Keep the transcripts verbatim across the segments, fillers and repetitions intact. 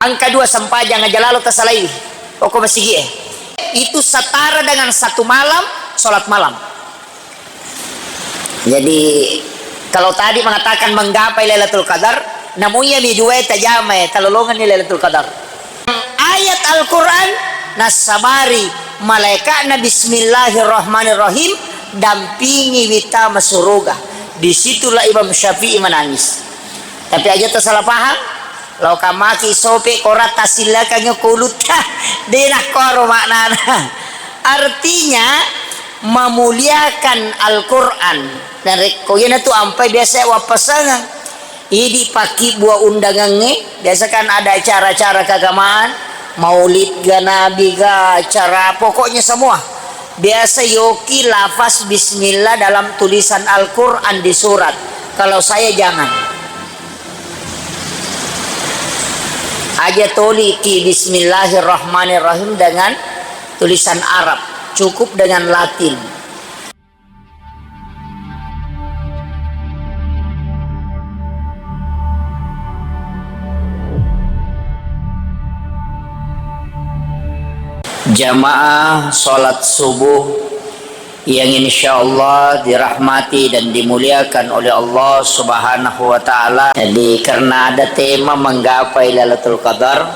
Angka dua sempajang aja lalo tasalaiwi, okko masigi'e. Itu setara dengan satu malam sholat malam. Jadi, kalau tadi mengatakan menggapai Lailatul Qadar, namu iyami duae tajamae, talolongenni Lailatul Qadar. Ayat Al-Quran, nassabari malaika'na, "Bismillahirrahmanirrahim, dampingi wita masuruga." Disitulah Imam Syafi'i menangis. Tapi aja tersalah paham, Lao kamaki sope kora tasillakangngi ko ulutta. De nakkoro maknana. Artinya, memuliakan Al-Quran. Narekko iyanatu ampai biasa wappasangeng. Idi pakkibua undangangnge, biasa kan ada acara-acara keagamaan, maulid ga, nabi ga, acara pokoknya semua. Biasa yoki lafaz bismillah dalam tulisan Al-Quran di surat. Kalau saya jangan. Aja toliki Bismillahirrahmanirrahim dengan tulisan Arab, cukup dengan Latin. Jamaah salat subuh yang insyaallah dirahmati dan dimuliakan oleh Allah Subhanahu wa Ta'ala. Jadi, karena ada tema menggapai Lailatul Qadar,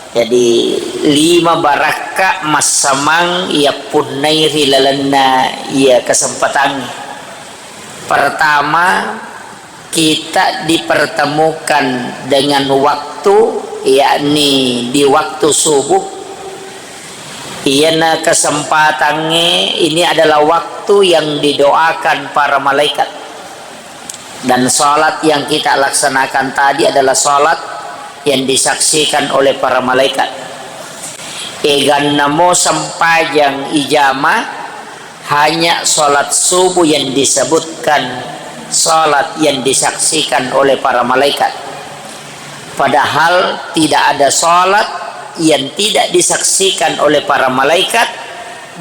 jadi, lima barakka massamang yappunnai ri lalenna iya kesempatan. Pertama, kita dipertemukan dengan waktu, yakni di waktu subuh. Iyana kesempatangnge, ini adalah waktu yang didoakan para malaikat. Dan salat yang kita laksanakan tadi adalah salat yang disaksikan oleh para malaikat. Egannamo sempajang ijama, hanya salat subuh yang disebutkan salat yang disaksikan oleh para malaikat. Padahal tidak ada salat yang tidak disaksikan oleh para malaikat,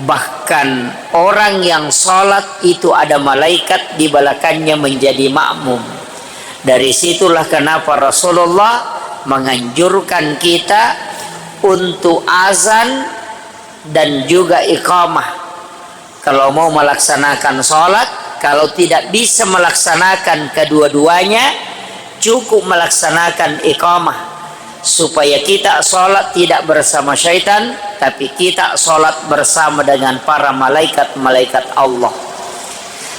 bahkan orang yang salat itu ada malaikat di belakangnya menjadi makmum. Dari situlah kenapa Rasulullah menganjurkan kita untuk azan dan juga iqamah. Kalau mau melaksanakan salat, kalau tidak bisa melaksanakan kedua-duanya, cukup melaksanakan iqamah. Supaya kita salat tidak bersama syaitan, tapi kita salat bersama dengan para malaikat-malaikat Allah.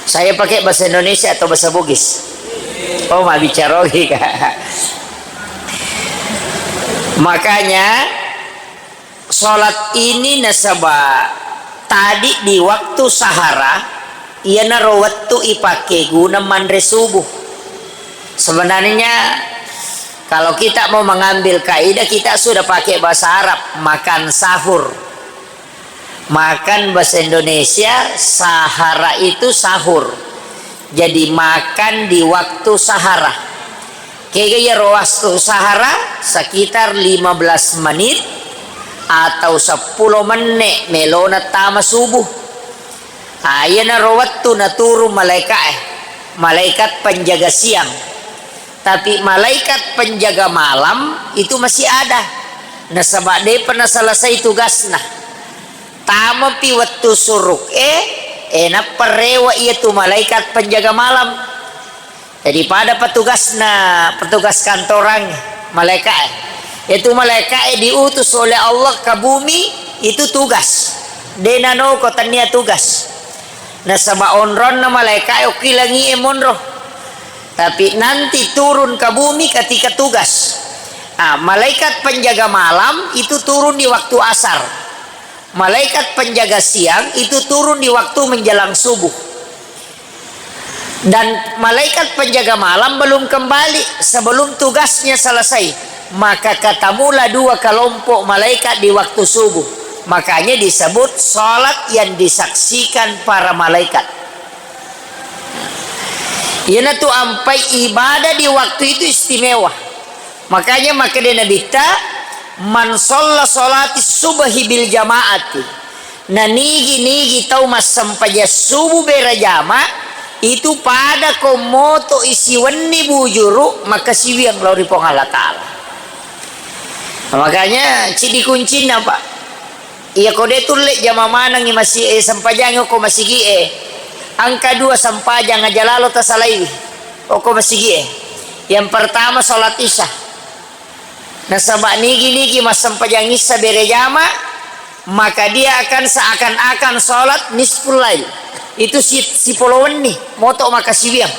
Saya pakai bahasa Indonesia atau bahasa Bugis? Oh, mabbicara ogi, Kak. Makanya, salat ini nasaba tadi di waktu sahara, iyanaro wettu ipake guna manre subuh. Sebenarnya, kalau kita mau mengambil kaidah, kita sudah pakai bahasa Arab, makan sahur. Makan bahasa Indonesia, sahara itu sahur. Jadi, makan di waktu sahara. Kega iyaro waktu sahara? Sekitar lima belas menit atau seppulo menne' melona tama subuh. Ah, iyanaro wettu naturung malaika'e, malaikat penjaga siang. Tapi malaikat penjaga malam itu masih ada. Nasaba de'pa naselesai tugasna. Tamapi wettu suruk e, e, nappa rewe' iyatu malaikat penjaga malam. Jadi, pada petugasna, petugas kantorang, malaika'e. Itu malaika'e diutus oleh Allah ke bumi, itu tugas. De' nanoko tennia tugas. Nasaba onronna malaika'e okki langi'e monro. Tapi nanti turun ke bumi ketika tugas. Ah, malaikat penjaga malam itu turun di waktu asar. Malaikat penjaga siang itu turun di waktu menjelang subuh. Dan malaikat penjaga malam belum kembali sebelum tugasnya selesai. Maka ketemulah dua kelompok malaikat di waktu subuh. Makanya disebut salat yang disaksikan para malaikat. Iyanatu ampai ibadah di waktu itu istimewa. Makanya makkeda Nabitta, "Man shalla sholati subhi bil jama'ati." Nanigi-nigi tau massempajang subuh berajama, itu pada ko moto isiwenni bujuru, makkasiwiang lao ri Puang Allah Ta'ala. Makanya, cidi kuncinna, Pak. Iya, ko de tulle jama manengngi masi-, eh, sempajangi ko masigi e, engka dua sempajang aja lalo tasalaiwi okko masigi e. Yang pertama, salat Isya. Nasaba nigi-nigi massempajang Isya bere jama, maka dia akan seakan-akan salat nisful lail. Itu si-, sipolo wenni, moto makasiwiang.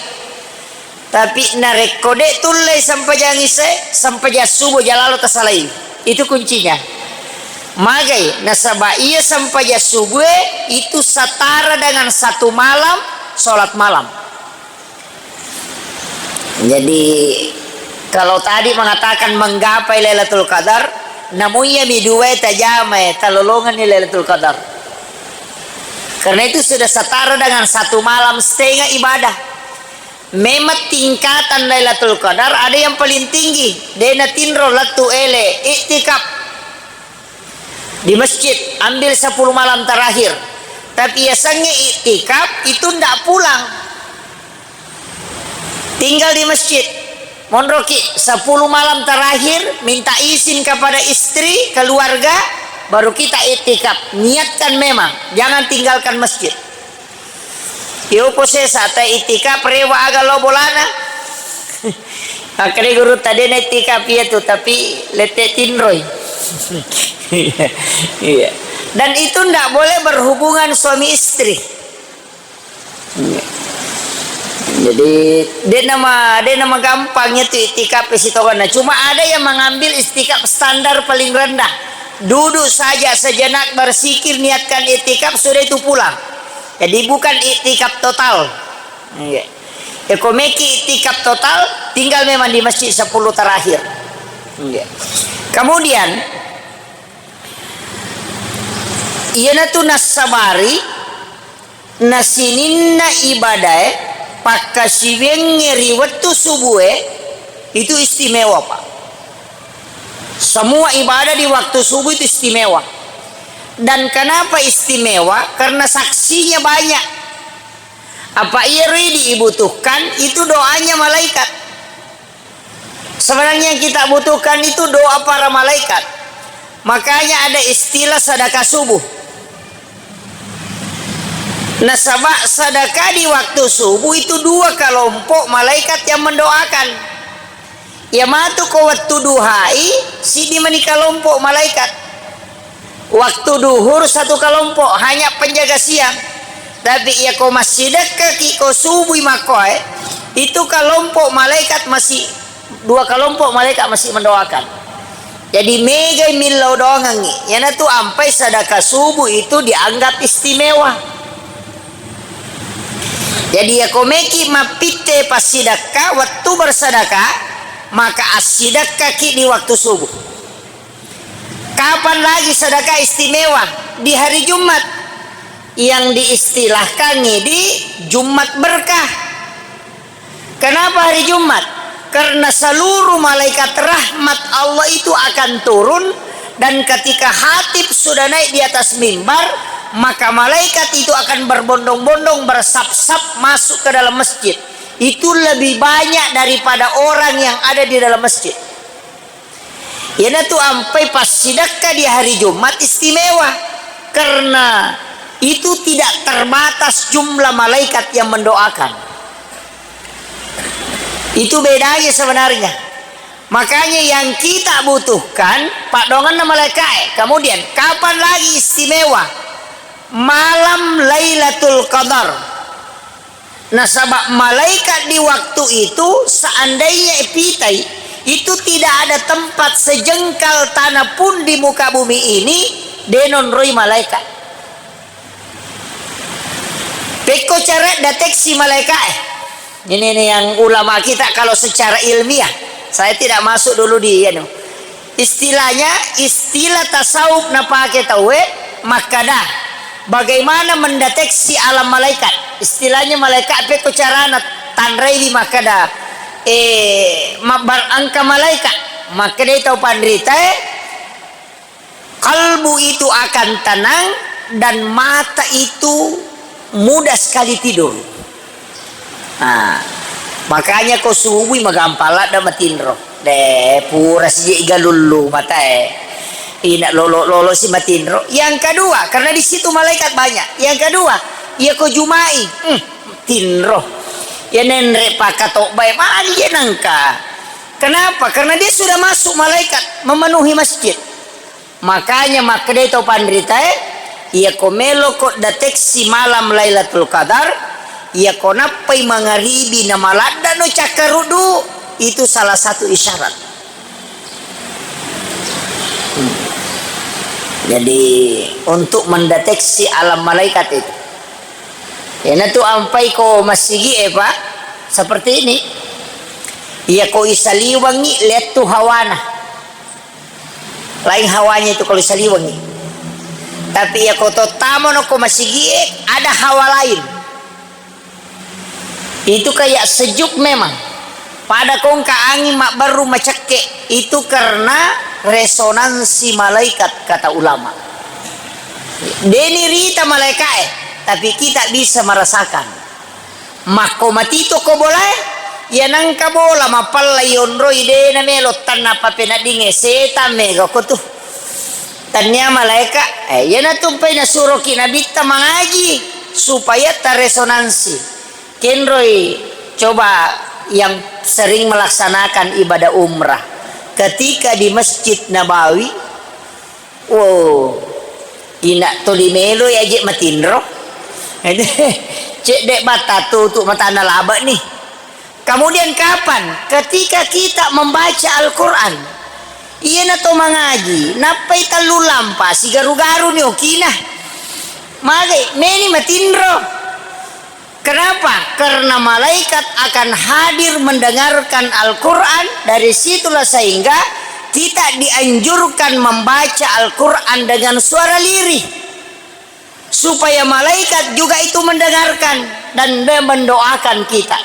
Tapi narekko de tullei sempajang Isya, sempajang subuh jalalo tasalai. Itu kuncinya. Magai, nasaba iya sempajang subuh itu setara dengan satu malam salat malam. Jadi, kalau tadi mengatakan menggapai Lailatul Qadar, namu iyami duae tajamae, talolongenni Lailatul Qadar. Karena itu sudah setara dengan satu malam setengah ibadah. Memang tingkatan Lailatul Qadar ada yang paling tinggi, de natinro lettu ele, iktikaf di masjid, ambil sepuluh malam terakhir. Tapi yasengnge iktikaf itu ndak pulang. Tinggal di masjid. Monroki sepuluh malam terakhir, minta izin kepada istri, keluarga, baru kita iktikaf. Niatkan memang, jangan tinggalkan masjid. Yopo sesa ta iktikaf rewa aga lo bolana. Makkeda guru tadi na iktikaf iya tu, tapi lette tinroi. Iya, iya. Dan itu ndak boleh berhubungan suami istri. Iya. Jadi, de nama, de nama gampangnya tu iktikaf sitongana. Cuma ada yang mengambil iktikaf standar paling rendah. Duduk saja sejenak, berzikir, niatkan iktikaf, sudah itu pulang. Jadi bukan iktikaf total. Nggih. Ya, ko meki iktikaf total, tinggal memang di masjid sepuluh terakhir. Nggih. Kemudian, iyanatu nassabari, nasininna ibadae, pakkasiwiangnge ri wettu subue, itu istimewa, Pak. Semua ibadah di waktu subuh itu istimewa. Dan kenapa istimewa? Karena saksinya banyak. Apa iya ridi dibutuhkan itu doanya malaikat. Sebenarnya yang kita butuhkan itu doa para malaikat. Makanya ada istilah sedekah subuh. Nasaba sedekah di waktu subuh itu dua kelompok malaikat yang mendoakan. Iya matu ko wettu duhai, siddi mani kelompok malaikat. Waktu duhur satu kelompok, hanya penjaga siang. Tapi iya ko massidekkaki ko subui makkoe, itu kelompok malaikat masih, dua kelompok malaikat masih mendoakan. Jadi megai millau doangengngi. Iyanatu ampai sedekah subuh itu dianggap istimewa. Jadi iya ko meki mappitte passidekka, wettu bersedekah, maka assidekkaki di waktu subuh. Kapan lagi sedekah istimewa? Di hari Jumat, yang diistilahkan di Jumat berkah. Kenapa hari Jumat? Karena seluruh malaikat rahmat Allah itu akan turun, dan ketika khatib sudah naik di atas mimbar, maka malaikat itu akan berbondong-bondong, bersap-sap masuk ke dalam masjid. Itu lebih banyak daripada orang yang ada di dalam masjid. Iyanatu ampai passidekka di hari Jumat istimewa, karena itu tidak terbatas jumlah malaikat yang mendoakan. Itu bedanya sebenarnya. Makanya yang kita butuhkan, paddoangenna malaikae. Kemudian, kapan lagi istimewa? Malam Lailatul Qadar. Nasaba malaikat di waktu itu, seandainya pitai, itu tidak ada tempat sejengkal tanah pun di muka bumi ini, de nonroi malaikat. Pekko cara deteksi malaikat, eh. Ini nih yang ulama kita kalau secara ilmiah, saya tidak masuk dulu di, anu. Istilahnya, istilah tasawuf napake tauwe, makkada, bagaimana mendeteksi alam malaikat? Istilahnya malaikat, apa itu carana tanraiwi makkada, eh, mabbar engka malaikat? Makkadai tau panritae, kalbu itu akan tenang dan mata itu mudah sekali tidur. Nah, makanya ko subui magampang ladda matinro. De, pura siji galullu matae. Ina lolo-, lolo si matinro. Yang kedua, karena di situ malaikat banyak. Yang kedua, iya ko Jumai, hmm, tinro. Ya nenre pakatobbae, magi je nangka. Kenapa? Karena dia sudah masuk malaikat memenuhi masjid. Makanya makkedai tau panritae, iyako meloko deteksi malam Lailatul Qadar, iyako nappai mangaribi na maladdano cakkaruddu, itu salah satu isyarat. Hmm. Jadi, untuk mendeteksi alam malaikat itu. Iyanatu ampai ko masigi e, Pak, seperti ini. Iyako isaliwengi, lihat tu hawana. Lain hawanya itu kalau saliwengi. Tapi iya ko tottamo no ko masigie, ada hawa lain. Itu kayak sejuk memang. Pada kongka angin mabbaru macekke, itu karena resonansi malaikat, kata ulama. Deni rita malaikae, tapi kita bisa merasakan. Makko matito ko bolae, iya nangka bola mapalla yonroi de na melo tanna papeneddingnge, setang mega ko tu. Tannia malaeka, eh, iyanatu mpai nasuroki nabitta mangaji supaya taresonansi. Kenroi coba yang sering melaksanakan ibadah umrah. Ketika di Masjid Nabawi, Wo, ina toli melo ya je matinro. Cedde batta tutu matana laba ni. Kemudian kapan? Ketika kita membaca Al-Quran. Iya na to mangaji, nappai tellu lampa, sigaru-garu ni okina. Mage, meni matinro. Kenapa? Karena malaikat akan hadir mendengarkan Al-Quran, dari situlah sehingga kita dianjurkan membaca Al-Quran dengan suara lirih, supaya malaikat juga itu mendengarkan dan mendoakan kita.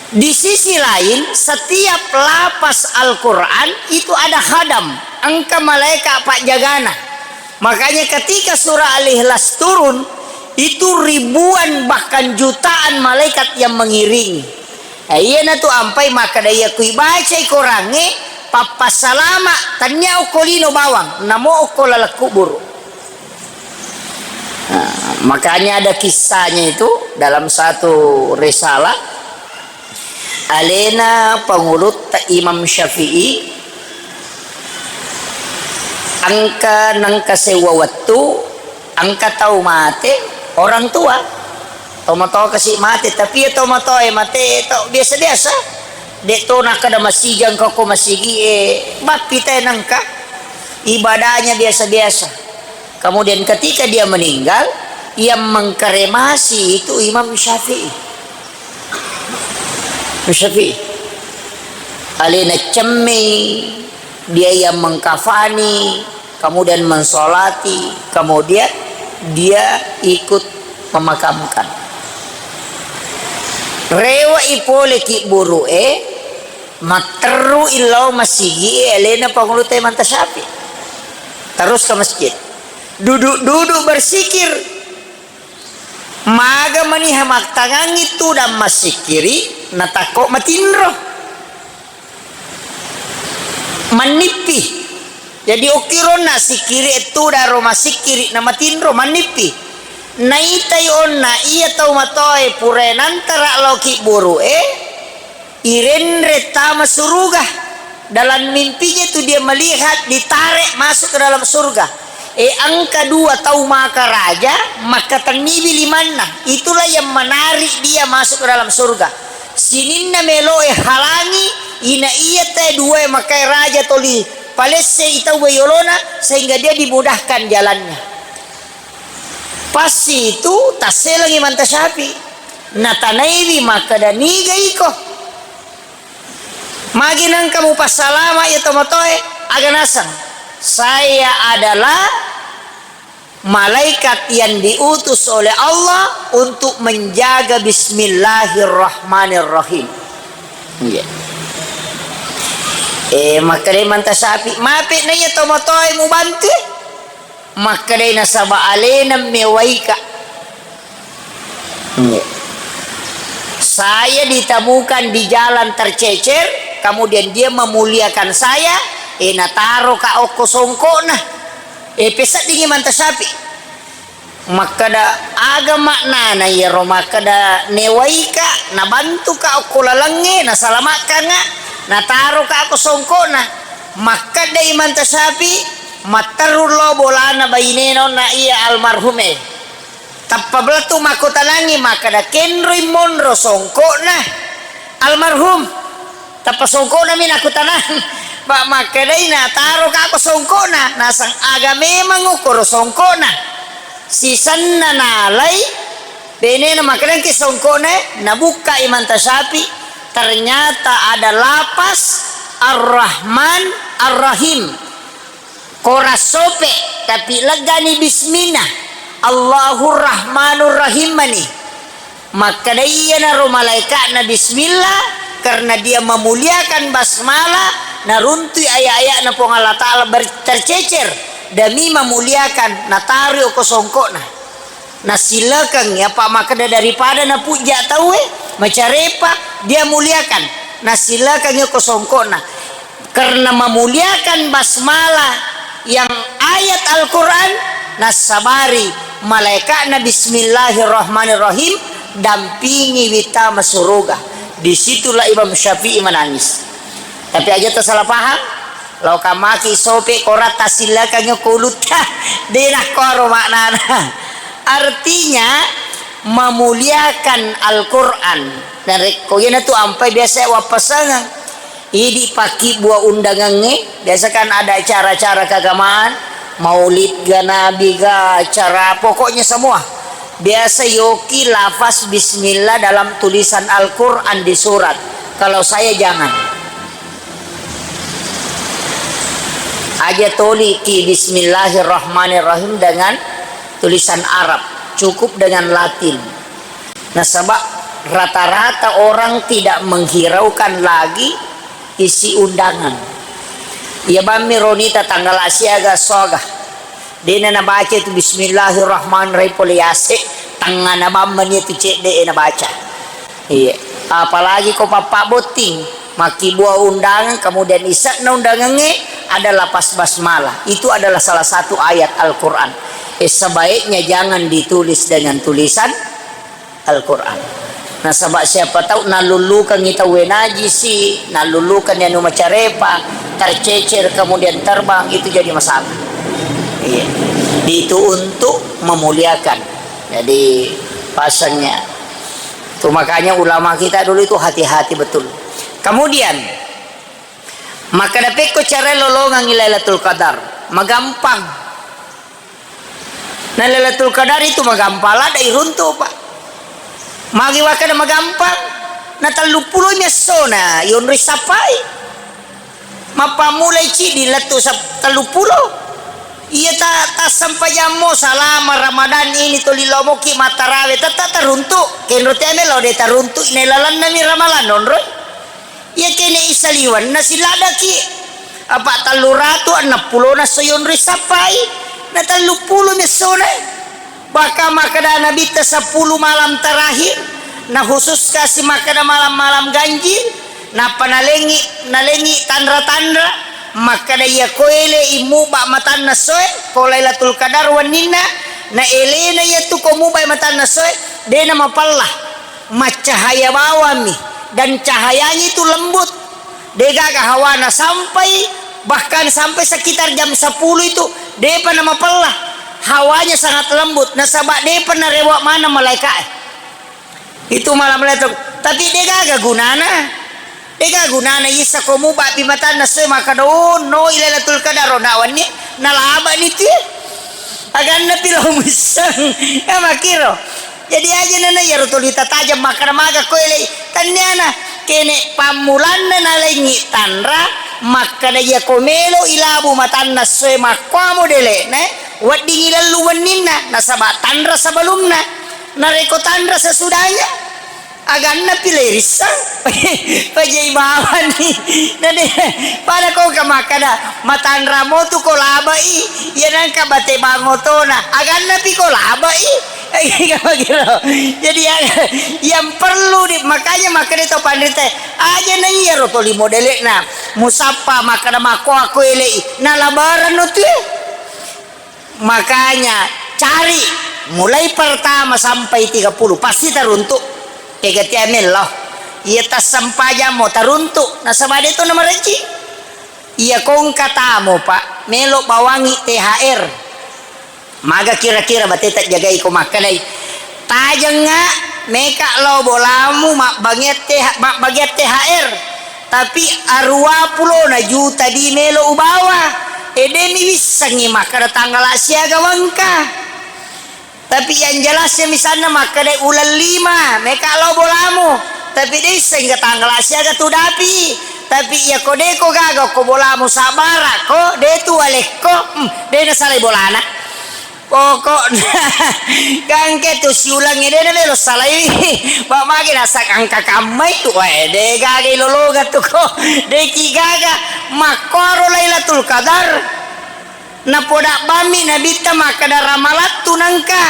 Di sisi lain, setiap lapas Al-Quran itu ada khadam, engka malaika pajjagana. Makanya ketika surah Al-Ikhlas turun, itu ribuan bahkan jutaan malaikat yang mengiringi. Eh, iyanatu ampai makkeda iya kui bacai Korangnge, pappassalama, tania okko lino bawang, namo okko laleng kuburu. Nah, makanya ada kisahnya itu dalam satu risalah. Alena pangulutta Imam Syafi'i, engka nengka sewwa wettu, engka tau mate, orang tua. Tomatoa kasi mate, tapi ya tomatoa e mate to biasa-biasa. Dek to nakkeda masigi engka ko masigi e, bappi te nengka. Ibadahnya biasa-biasa. Kemudian ketika dia meninggal, yang mengkremasi itu Imam Syafi'i. Imam Syafi'i. Alena cemmei, dia yang mengkafani, kemudian mensolati, kemudian dia ikut memakamkan. Rewe'i pole ki buru'e, matterru illau masigi e alena pangulutta Imam Syafi'i. Terus ke masjid. Duduk-duduk bersikir. Maga maniha mattangangi tudang massikkiri, natakko matinro. Mannippi. Jadi okkironna sikkiri tudang ro massikkiri na matinro, mannippi. Naitai onna iya tau matoae pura nantara lao ki buru'e, irenre tama suruga. Dalam mimpinya itu dia melihat ditarik masuk ke dalam surga. E, engka dua tau maka raja, makkatenniwi limanna. Itulah yang menarik dia masuk ke dalam surga. Sininna meloe halangi, ina iya te dua makai raja toli palesse itau yolona, sehingga dia dimudahkan jalannya. Pas itu tasselengi Imam Syafi'i. Natanaiwi makkeda, "Niga iko? Magi nengka mupassalama iya tomatoe?" Aga naseng, "Saya adalah malaikat yang diutus oleh Allah untuk menjaga Bismillahirrahmanirrahim." Iya. Eh, makkeda Imam Syafi'i, "Mape na iya tomatoe mubantu?" Makkedai nasaba alena mewaika. Saya ditemukan di jalan tercecer, kemudian dia memuliakan saya, eh, nataroka okko songkokna. Eh, peseddingi Imam Syafi'i. Makkeda, aga maknana iyaro makkeda newaika, nabantuka okko lalengnge, nasalamakkanga, nataroka okko songkokna? Makkeda Imam Syafi'i, matteru lo bolana bainena onna iya almarhume. Tappa belettu makkutanangngi makkeda, kenroi monro songkokna almarhum? Tappa songkokna mi nakkutanang, pa makkedai nataroka ko songkokna, nasang aga memang okkoro songkokna. Sisenna nalai, benena makkedangki songkokna, nabukka Imam Syafi'i, ternyata ada lapas Ar-Rahman Ar-Rahim. Kora sope, tapi leggani bismillah. Allahur Rahmanur Rahim mani. Makkeda iyanaro malaika'na bismillah, karena dia memuliakan basmalah, naruntui ayat-ayatna Puang Allah Ta'ala ber-, tercecer demi memuliakan, nataroi ko songkokna. Nasilekengngi, apa makkeda daripada napujja tauwe, macarepa, dia muliakan. Nasilekengngi ko songkokna. Karena memuliakan basmalah yang ayat Al-Quran, nassabari malaikatna bismillahirrahmanirrahim, dampingi wita masuruga. Disitulah Imam Syafi'i menangis. Tapi aja tersalah paham, Lao kamaki sope kora tasillakangngi kulutta. De nakkuaro maknana. Artinya, memuliakan Al-Quran. Narekko iyanatu ampai biasa wappasangeng. Idi pakkibua undangangnge, biasa kan ada acara-acara keagamaan, maulid ga, nabi ga, acara, pokoknya semua. Biasa yoki lafaz bismillah dalam tulisan Al-Quran di surat. Kalau saya jangan. Aja toliki bismillahirrahmanirrahim dengan tulisan Arab, cukup dengan Latin. Nasaba rata-rata orang tidak menghiraukan lagi isi undangan. Iya bammi ronita tanggal siaga soga. Dena nabaca itu bismillahirrahmanirrahim pole yase, tangngana bammani itu cedde e nabaca. Iya. Apalagi ko pappa botting, makkibua undangan, kemudian ise'na undangangnge ada lafaz basmalah. Itu adalah salah satu ayat Al-Quran. Eh, sebaiknya jangan ditulis dengan tulisan Al-Quran. Nasaba siapa tahu nalullukangngi tauwe najisi, nalullukangngi anu macarepa, tercecer, kemudian terbang, itu jadi masalah. Iya. Itu untuk memuliakan. Jadi, pasangnya. Itu makanya ulama kita dulu itu hati-hati betul. Kemudian, makkeda pekko cara lolongangngi Lailatul Qadar. Magampang. Na Lailatul Qadar itu magampang, ladde iruntu, Pak. Magi wakkeda magampang, na telluppulo mi essona yonroi sappai. Mappammulai ciddi lettu sap-, telluppulo. Iya ta-, tassempajammo salama Ramadan ini tuli lomoki mattarawe, tetta taruntu. Kenro tiame lo de taruntu, nailalennami Ramalan onroi. Iya kene isaliwenna siladdaki. Apa telluratu enneppulona esso yonroi sappai. Na telluppulo mi essona. Bahkan makkeda Nabitta sepuluh malam terakhir, na khusus kasi makkeda malam-malam ganjil, nappa nalengi, nalengi tanra-tanra, makkeda iya koele immuba matanna soe, ko Lailatul Qadar wenninna, na elena iya tu ko mubai matanna soe, dena mapella. Maccahaya bawammi, dan cahayanya itu lembut. Degaga hawana sampai, bahkan sampai sekitar jam sepuluh itu, depa namapella. Hawanya sangat lembut, nasaba depa narewa maneng malaika'e. Itu malam Lailatul, tapi degaga gunana. Degaga gunana isa ko mubapi matanna soe makkeda, "Oh, no, Lailatul Qadar, oh, na wenni, nalabani tu." Aganna pi lao muisseng. Ya, makkiro. Jadi aja nana iyaro tuli tatajeng makkeda maga ko elei. Tanniana, kene pammulanna nalengi tanra, makkeda iya ko melo ilabu matanna soe makkuamo dele'na, weddingi lellu wenninna, nasaba tanra sebelumna. Narekko tanra sesudahnya, aganna pi lei rissang. Pajai bawani. Nade, pada ko ka makkeda, matanra motu ko labai, iya nangka bate bangotona. Aganna pi ko labai. Jadi yang, yang perlu di, makanya makkeda to panrita, aja na iyaro toli modele'na, musappa makkeda makko aku ele'i, nalabaranno tu e. Makanya cari mulai pertama sampai tiga puluh, pasti taruntu. Kega tia mello. Iya tassempajammo taruntu, nasaba de to namarejji. Iya kongka tamo, Pak, melo bawangi T H R. Maga kira-kira bateta jagai ko makkedai, tajengnga meka lao bolamu mabbagian T H, mabbagian T H R, tapi aruwa pulona juta di melo ubawa. E, de mi wissengngi makkeda tanggala siaga wengka. Tapi yang jelasnya misalnya makkeda uleng lima meka lao bolamu, tapi de isseng tanggala siaga tu dapi. Tapi iya ko de ko gaga ko bolamu sabbara ko, de tu alekko, hmm, de nasalai bolana. Pokokna gangke tu siulengnge de na melo salaiwi. Ba magi nasa angka kammai tu, wae de gaga ilolonga tu ko. De ki gaga makkoro Lailatul Qadar. Napoda bammi Nabitta makkeda ramalattu nangka.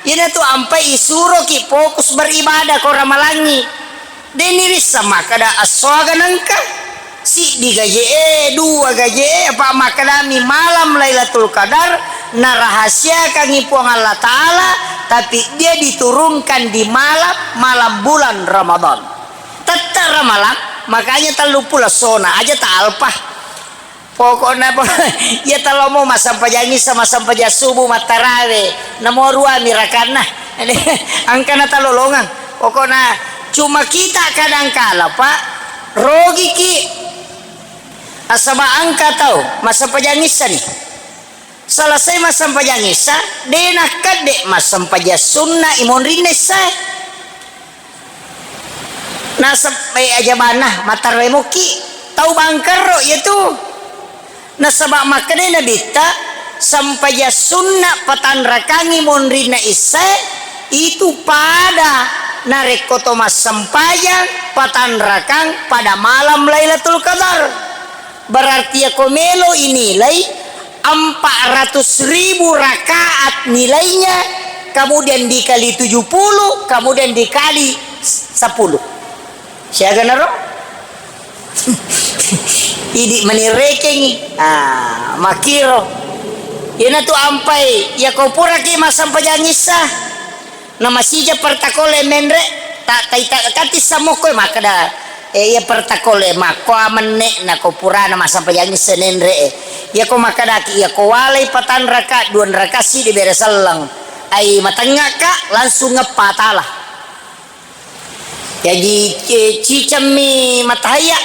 Iyanatu ampai isuroki fokus beribadah ko ramalangngi. De nirissa makkeda assoaga nangka. Siddi gaje'e, dua gaje'e, apa makkedami malam Lailatul Qadar narahasiakangngi Puang Allah Ta'ala, tapi dia diturunkan di malam, malam bulan Ramadan. Tette Ramalang, makanya telluppulo essona aja ta alpa. Pokokna po, iya talomo massempajang issa, massempajang subuh, mattarawe, namo ruami rakanna. Engkana talolongang. Pokokna cuma kita kadang kala, Pak, rogiki. Nasaba engka tau massempajang issani. Selesai massempajang issa, de nakkedde massempajang sunna i monrinna issae. Nasab-, eh, ajabanna, mattarwe mokki. Tau bangkerro iya tu. Nasaba makkedai Nabitta, sempajang sunna patanrakangngi monrinna issae, itu pada narekko to massempajang patanrakang pada malam Lailatul Qadar. Berarti yako melo inilai empat ratus ribu rakaat nilainya, kemudian dikali tujuh puluh, kemudian dikali sepuluh. Siaga naro? Idi mani rekengi. Ah, makiro. Iyanatu ampai, yako puraki massempajang issa. Na masija pertakole menre, ta-, taita-, kati sammokko makkeda, eh, iya pertakole makko amenne nako purana massempajang issa nenre, eh. Iyako makkedaki, iyako walai patanraka, duanraka sidi bere selleng. Ai matengngaka langsung ngeppa tala. Jaji, eh, cicemmi matahaiya,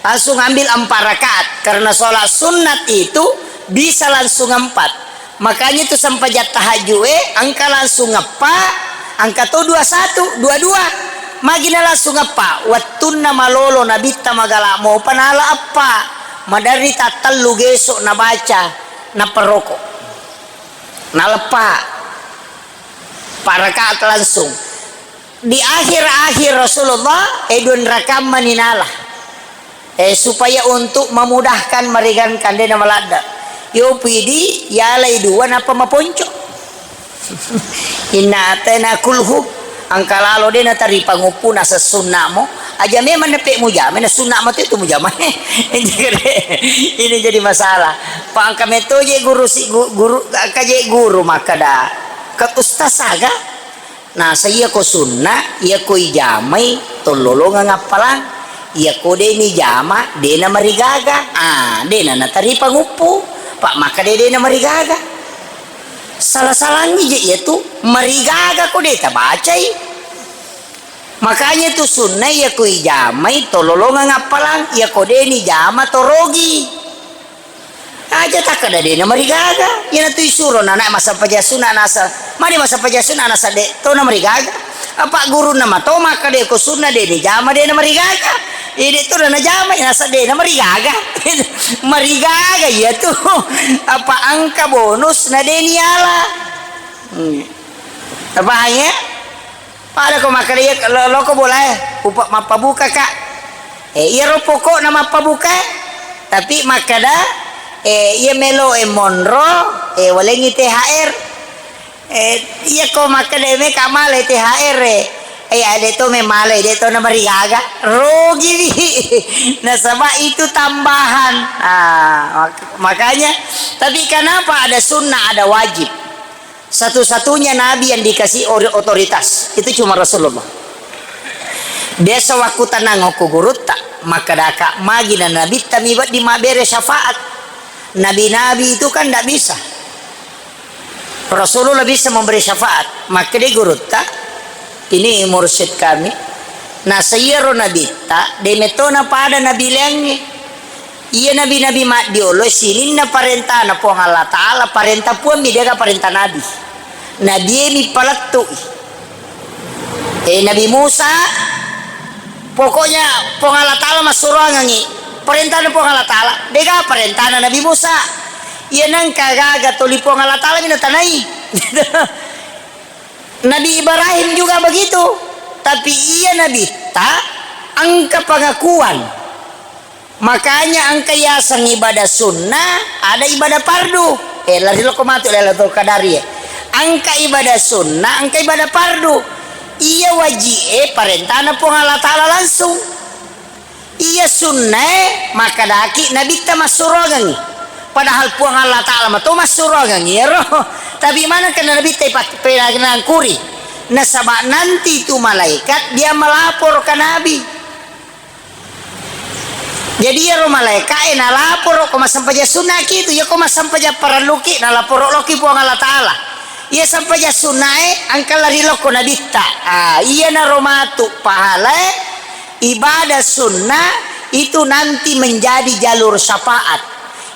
langsung ambil empat rakaat. Karena sholat sunat itu bisa langsung empat. Makanya itu sempajang tahajud, eh, engka langsung eppa, engka to dua satu, dua dua. Magina langsung eppa. Wettunna malolo Nabitta magala mopa nala eppa. Maderri tattellu gesok nabaca, naperoko. Naleppa. Empat rakaat langsung. Di akhir-akhir Rasulullah, eh, duanrakammani nala. Eh, supaya untuk memudahkan, meringankan, de namaladde. Yo pidi, yalai dua, nappa maponco. Inna atena kulhu, angka lalo de natari panguppu, nasa sunnamo. Aja memang nepe mujama, na sunnamo tu itu mujama. Ini jadi masalah. Pa angka metoje guru si gu-, guru, angka je guru makkeda. Ke ustaz aga? Nasa iyako sunna, iyako ijamai, tollolongeng appalang. Iyako de nijama, de namarigaga. Ah, de na natari panguppu. Pa makkeda de namarigaga. Sala-salangi je iyatu, marigaga ko de tabacai. Makanya tu sunna iyako ijamai, tollolongeng appalang. Iyako de nijama, torogi. Aja takkeda de namarigaga. Iyanatu isuro nana massempajang sunna nasa. Mani massempajang sunna nasa de to namarigaga. Apa gurunna mato makkeda ko sunna de nijama de namarigaga. Ide to najama nasa de namarigaga. Marigaga iya tu. Apa angka bonus na de niala. Hmm. Apa ya? Pada ko makkeda iya, lo-, loko bolae, upa-, mappabukaka. Eh, iyaro pokokna mappabukae, tapi makkeda, eh, iya melo e monro, eh, walengngi T H R. Eh, iya ko makkeda meka malai T H R e. Eh, ya, de to me malai, de to na marigaga. Rugiwi. Nasaba itu tambahan. Ah, mak-, makanya, tapi kenapa ada sunnah, ada wajib? Satu-satunya nabi yang dikasih ori-, otoritas itu cuma Rasulullah. Biasa wakku tanang okko gurutta, makkedaka magi na nabitta mi wedding mabbere syafaat. Nabi-nabi itu kan ndak bisa. Rasulullah bisa memberi syafaat. Makkeda gurutta, ini mursyid kami. Nasa iyaro nabitta, de metona pada nabi leangnge. Iya nabi-nabi maddiolo sininna parentana Puang Allah Ta'ala, parenta Puang mi, dega parenta nabi. Nabi mi palettu'i. Eh, Nabi Musa, pokoknya Puang Allah Ta'ala massuroangengngi. Parentana Puang Allah Ta'ala, dega parentana Nabi Musa. Iya nengka gaga toli Puang Allah Ta'ala mi natanai. Nabi Ibrahim juga begitu. Tapi iya nabitta engka pengakuan. Makanya engka yaseng ibadah sunnah, ada ibadah fardu. Eh, lari loko matu Lailatul Qadar e. Engka ibadah sunnah, engka ibadah fardu. Iya waji'e parentana Puang Allah Ta'ala langsung. Iya sunnae makkedaki nabitta massuroangengngi. Padahal Puang Allah Ta'ala mato massuroangengngi iyaro. Tapi maneng kena nabitta ipak-, penangkuri. Nasaba nanti itu malaikat dia melapor ke Nabi. Jadi iyaro malaeka'e nalaporo ko massempajang sunnaki itu, iya ko massempajang parelluki nalaporo loki Puang Allah Ta'ala. Iya sempajang sunnae engka lari lokko nabitta. Ah, iyanaro matu pahalae ibadah sunnah itu nanti menjadi jalur syafaat.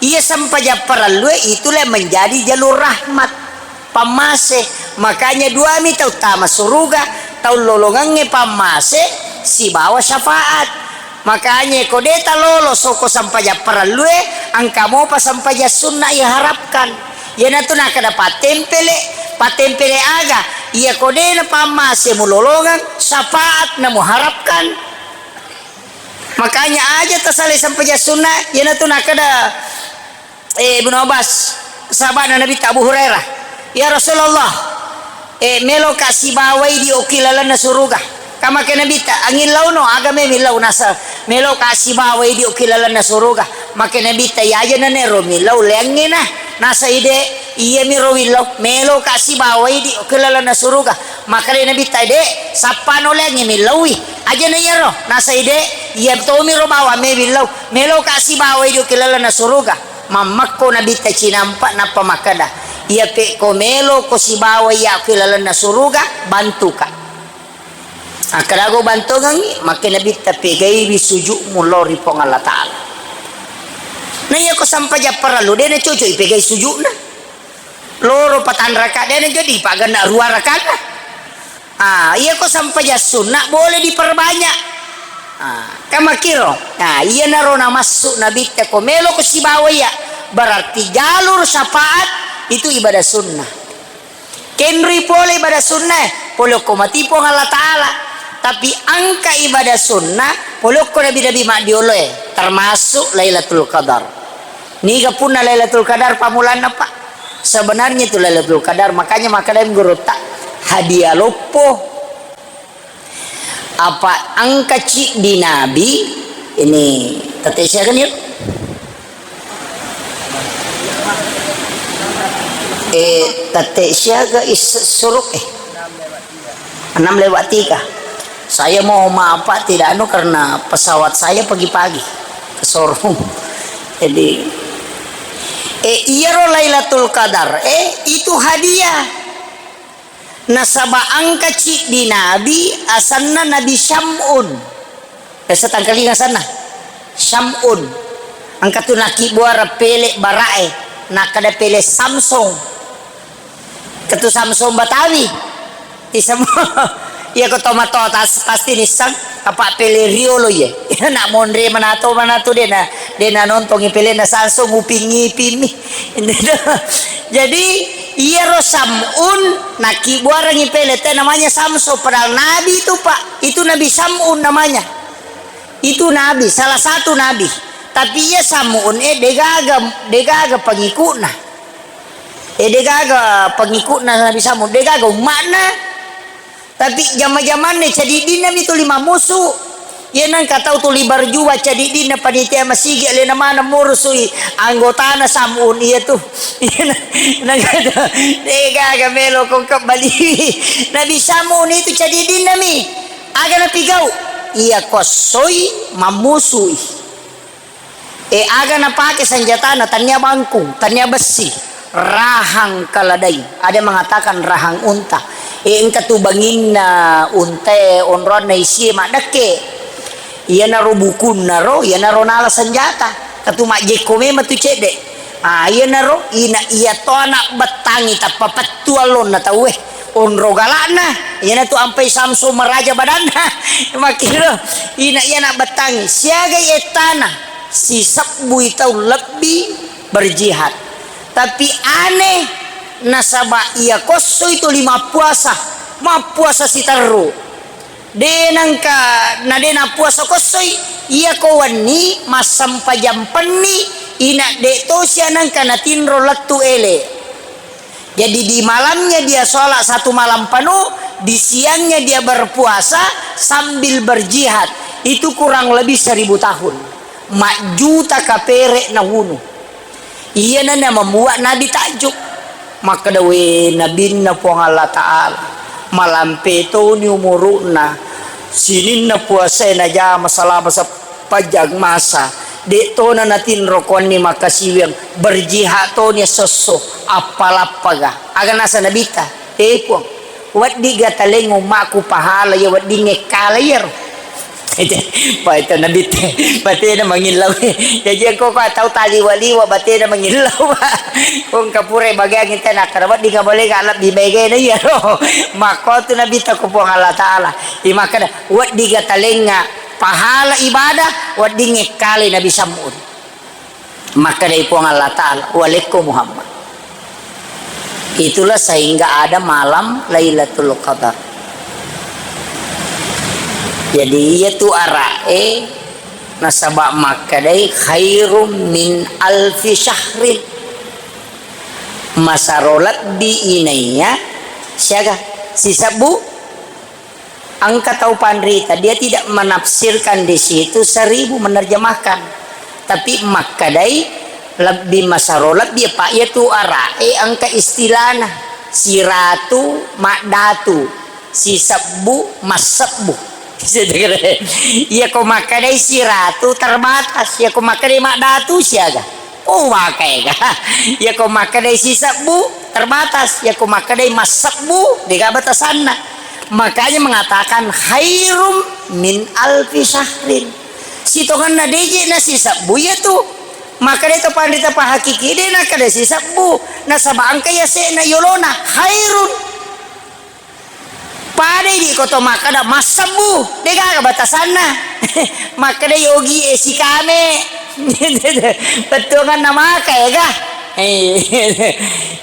Iya sempajang parellue itu le menjadi jalur rahmat. Pammase. Makanya duami tau tama suruga, tau lolongengnge pammase sibawa syafaat. Makanya ko de talolo soko sampajang parellue, engka mopa sampajang sunna iharapkan. Iyanatu nakkeda pattempele, pattempele aga? Iya ko de napammase mulolongeng, syafaat namuharapkan. Makanya aja tasalai sampajang sunna, iyanatu nakkeda eh, Ibnu Abbas, sahaba'na Nabitta Abu Hurairah, "Ya Rasulullah, eh, meloka sibawai di okki lalenna suruga." Ka make Nabitta, "Angillauno, aga me millau?" Nasa, "Meloka sibawai di okki lalenna suruga." Make Nabitta, "Iya aja nanero millau leangnge na." Nasa ide, "Iya miro millau, meloka sibawai di okki lalenna suruga." Makkedai Nabitta, "De, sappano leangnge millaui." Aja na iyaro, nasa ide, "Iya tomiro bawang me millau, meloka sibawai di okki lalenna suruga." Mammekko Nabitta cinampa nappa makkeda, "Iya pekko meloko sibawa iyakku ilalenna suruga, bantuka." Akkadago bantongengngi, makke Nabitta, "Pegaiwi sujukmu lao ri Puang Allah Ta'ala." Na iyako sampajang parellu, de nacoco'i pegai sujukna. Loro patanraka, de najadi pagenna rua rakanna. Ah, iyako sampajang sunna boleh diperbanyak. Ah, kan makkiro. Nah, iyanaro namassu Nabitta ko meloko sibawa iya. Berarti jalur syafaat itu ibadah sunnah. Kenrui pole ibadah sunnah, pole okko mati Puang Allah Ta'ala. Tapi engka ibadah sunnah, pole okko nabi-nabi maddioloe, termasuk Lailatul Qadar. Niga punna Lailatul Qadar pammulanna, Pak? Sebenarnya itu Lailatul Qadar, makanya makkeda gurutta, hadiah loppo. Apa engka ciddi nabi, ini tette siaga nih? Eh, tette siaga is suruk, eh? Enam lewat tiga. Saya mau maaf, Pak, tidak anu karena pesawat saya pagi-pagi ke showroom. Jadi, eh, iyaro Lailatul Qadar, eh, itu hadiah. Nasaba engka ciddi nabi asenna Nabi Syam'un. Biasa tangkalinga asenna. Syam'un. Engka tu nakkibbuareng pele bara'e, nakkeda pele Samsung. Ketu Samsung Batawi. Isemo. Iya ko tomatoa tas-, pasti nisseng apa pele riolo iye. Nak monre manato manatu dena, dena nontongi pelena Samsung upingi pimi. Jadi iyaro Sam'un nakkibbuarengi pele te namanya Samsung, padahal nabi itu, Pak. Itu Nabi Sam'un namanya. Itu nabi, salah satu nabi. Tapi iya Sam'un e degaga, degaga pengikutna. E, degaga pengikutna Nabi Samud, degaga umma'na. Tapi jama-jamanna cadiddinna mi tuli mammusu. Iya nengka tau tuli berjuang cadiddinna panitia masigi, alena maneng murusui anggotana Samun iya tu. Iya na-, nengka tu, degaga melo ko kebbali. Nabi Samun itu cadiddinna mi. Aga napigau? Iya kossoi mammusui. E, aga napake senjatana, tania bangkung, tania bessi, rahang keledai. Ada mengatakan rahang unta. E, engka tu banginna untae, onroanna isie maddekke. Iyanaro bukunnaro, iyanaro nala senjata. Katu majjekko memang tu cedde. Ah, iyanaro ina iya to anak bettangi tappa pettu allonna tauwe. Onro galakna, iyanatu ampai Samson maraja badanna. Makkiro, ina iya anak bettangi, siagai ettana, sisebbui tau lebbi berjihad. Tapi aneh, nasaba iya kossoi tuli mappuasa, mappuasa siterru. De nengka, na de nappuasa kossoi, iya ko wenni massempajang penni, ina de tosi nengka natinro lettu ele. Jadi, di malamnya dia sholat satu malam penuh, di siangnya dia berpuasa sambil berjihad. Itu kurang lebih seribu tahun. Majjuta kapere nawunu. Iyana na membuat Nabi takjub. Makkeda, "We, Nabinna Puang Allah Ta'ala, malampe toni umuru'na, sininna puasae najama selama sep-, pajang masa, de tona natinro kuanni makkasiwiang, berjihad toni esso-esso, appalappaga." Aga nasa Nabitta, "E Puang, weddiga taleng ummaku pahala iya weddingnge kala iyaro?" Paita Nabitta, batena mangillau. Jaji engko ko tau taliwa-liwa batena mangillau. Ko engka pura bagiangi tena, akkada weddinga bolega lebbi baigana iyaro. Makkotu Nabitta ko Puang Allah Ta'ala. Imakkada, "Weddiga talengnga pahala ibadah, weddingnge kale Nabi Sam'un." Makkedai Puang Allah Ta'ala, "Walekko Muhammad." Itulah sehingga ada malam Lailatul Qadar. Jadi, iya tu ara'e nasaba makkedai, "Khairum min alfi syahrin." Masaro lebbi inaiya siaga sisebbu Engka tau panrita, dia tidak menafsirkan di situ seribu, menerjemahkan. Tapi makkedai lebbi masaro lebbi, apa iya tu ara'e engka istilahna. Siratu maddatu, sisebbu massebbu. Iya ko makkedai siratu terbatas, iya ko makkedai maddatu siaga. Oh, maka ega. Iya ko makkedai sisebbu, terbatas. Iya ko makkedai massebbu, dega batasanna. Makanya mengatakan khairum min alfi syahrin. Sitongenna deje na sisebbu iya tu. Makkedai to panrita pahakiki de nakkeda sisebbu. Nasaba engka yase'na yolona khairun. Pada idi ko to makkeda massebbu, degaga batasanna. Makkeda yogi e sikame. Bettuanganna maka ega. Eh.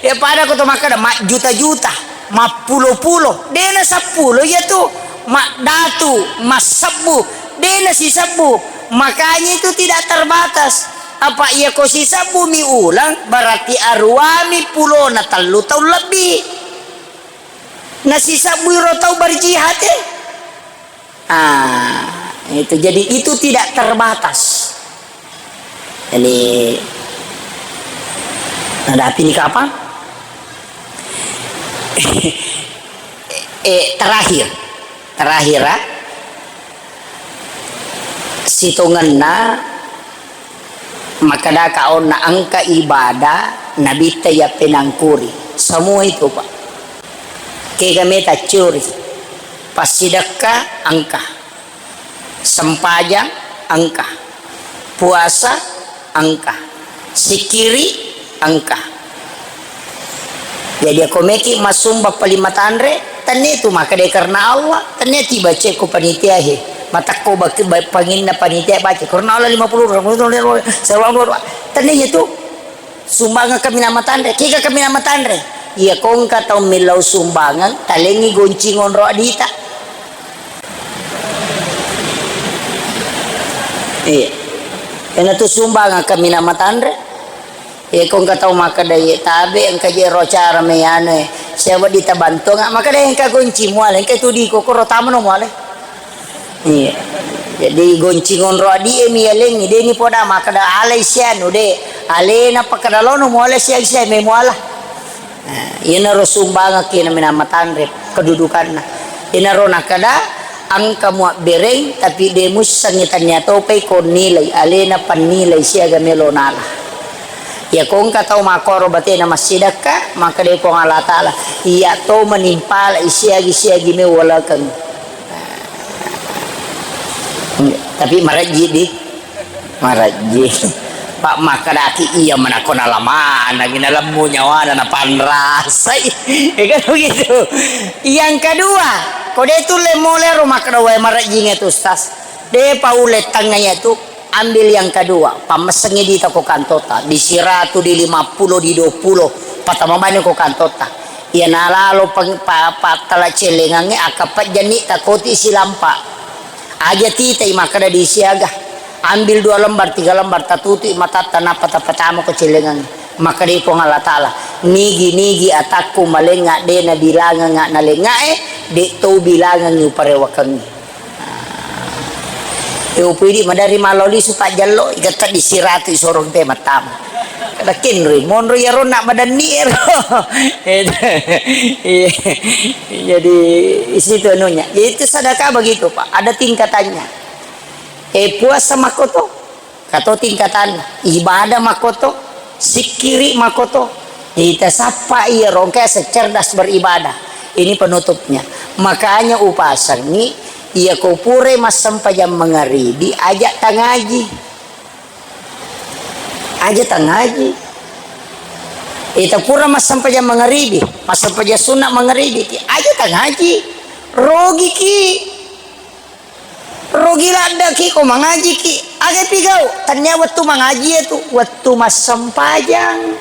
Ya pada ko to makkeda majjuta-juta, mappulo-pulo. Dena seppulo iya tu. Maddatu, massebbu. Dena sisebbu. Makanya itu tidak terbatas. Apa iya ko sisebbu mi ulang, berarti aruami pulona tellu taung lebbi. Nasisebbui ro tau berjihad, eh. Ah, itu. Jadi, itu tidak terbatas. Jadi, nadapi ni kapang? Eh, terakhir. Terakhir, ah. Sitongenna makkedaka onna engka ibadah nabitta yappenangkuri. Semua itu, Pak. Kega meta curi. Passidekka engka. Sempajang engka. Puasa engka. Sikkiri engka. Jadi, ako meki massumbang paling matanre, tennia tu makkeda karena Allah, tennia ti baca ko panitia he. Matakko bak-, ba-, panginna panitia baca karena Allah lima puluh, tennia iya tu sumbangan kami nama tanre, kega kami nama tanre. Iya, ko engka tau millau sumbangan, talengi goncing onro adita. Iya. Ena tu sumbangan kami nama tanre. Iya, ko engka tau makkeda, "Iye, tabe engka je ro acara me anu e, siaga di tabantuang," makkeda, "Engka gonci muale, engka tu di kokoro tamano muale." Iya. Jadi gonci ngonro adi e mi yalengi, de ni poda makkeda alai sianu de, alena pakkeda lono muale sia sia me muala. Nah, iyanaro sumbangekki na menang matanre kedudukanna. Iyanaro nakkeda engka muabbereng, tapi de mussengngi tania topai ko nilai, alena pannilai siaga melo nala. Iya ko engka tau makkoro batena massidakka, makkeda Puang Allah Taala, iya to manimpalai siagi-siagi mewalakeng. Tapi marejji di, marejji. Pak makkedaki iya menakko nalamanagi nalemmu nyawana napanrasai. Ya kan begitu. Yang kedua, ko de tulle mole ro makkeda wae marejjingnge tu Ustaz. De paule tengngaya tu. Ambil yang kedua, pammessengngi dita ko kantota, di siratu, di lima puluh, di dua puluh, patama bani ko kantota. Iya nalalo peng-, pa-, pattala cellengangnge, akka pejjanni takoti silampa. Aja titai makkeda di siaga. Ambil dua lembar, tiga lembar, tatutui matatta, nappa tapatama ko cellengangnge. Makkeda Puang Allah Taala, "Nigi-nigi atakku malengnga de nabilangengnga nalengngae, de to bilangengngi uparewakengngi." Yo pidi madari malo lisu pajjallo, igetta di siratu isorong te mattama. Kada kinri, monro iyaro nak madanni ero. Iya. Jadi, isitu anunya. Jadi, itu sedekah begitu, Pak. Ada tingkatannya. Eh, puasa makoto. Kato tingkatanna, ibadah makoto, sikkiri makoto. Jadi tasappa iyaro engka secerdas beribadah. Ini penutupnya. Makanya upasengngi, iya ko pura massempajang mangaribi, aja tangaji. Aja tangaji. Ita pura massempajang mangaribi, massempajang sunna mangaribi ki, aja tangaji. Rogi ki. Rogi laddeki ko mangajiki. Aga pigau? Tania wettu mangaji tu, wettu massempajang.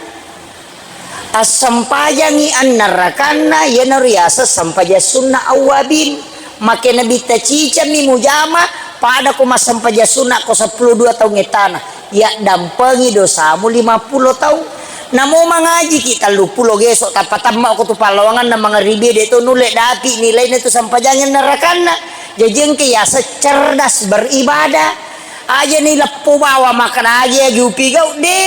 Assempajangi annarakanna, iyanaro riaseng sempajang sunna awwabin. Make nabitta cicammi mujama, pada ko massempajang sunna ko seppulo dua taung ettana. Yaddampengi dosamu lima puluh taung. Namo mangajiki telluppulo geso, tappa tamma ko tu pallawanganna mangaribi, de to nulle dapi nilaina tu sempajangnge narakanna. Jaji engka yaseng cerdas beribadah. Aja ni leppo bawa makkeda agi-agi upigau, de.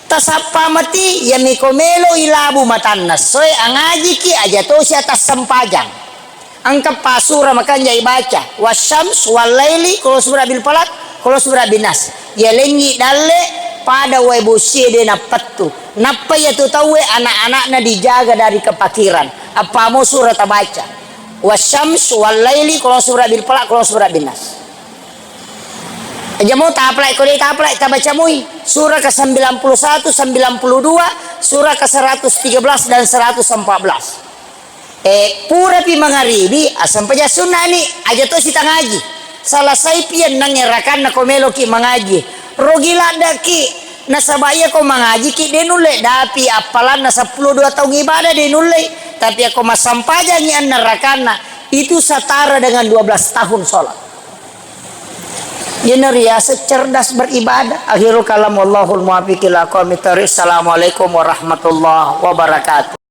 Tasappa mati, yami ko melo ilabu matanna soe angajiki, aja tosi atas sempajang. Engka pasura makanja ibaca, "Wasyams wallaili, qul a'udzu birabbil falaq, qul a'udzu birabbin nas." Yalengngi dalle pada wae bosie de nappettu. Nappa iyatu tauwe anak-anakna dijaga dari kepakiran. Appamo sura tabaca. "Wasyams wallaili, qul a'udzu birabbil falaq, qul a'udzu birabbin nas." Aja mo taplai, ko de taplai, tabaca mui. Surah ke sembilan puluh satu, sembilan puluh dua, surah ke seratus tiga belas dan seratus empat belas. Eh, purapi mangaribi, assempaja sunnani, aja to sitangaji. Salasaipi enneng erakanna ko meloki mangaji. Rogi laddaki, nasaba iya ko mangajiki, de nulle dapi appalanna seppulo dua taung ibadah, de nulle. Tapi ako massempajangi enneng rakanna, itu setara dengan dua belas tahun sholat. Iyana riaseng cerdas beribadah. Akhirul kalam, wallahul muwaffiq ila aqwamit thariq. Assalamualaikum warahmatullahi wabarakatuh.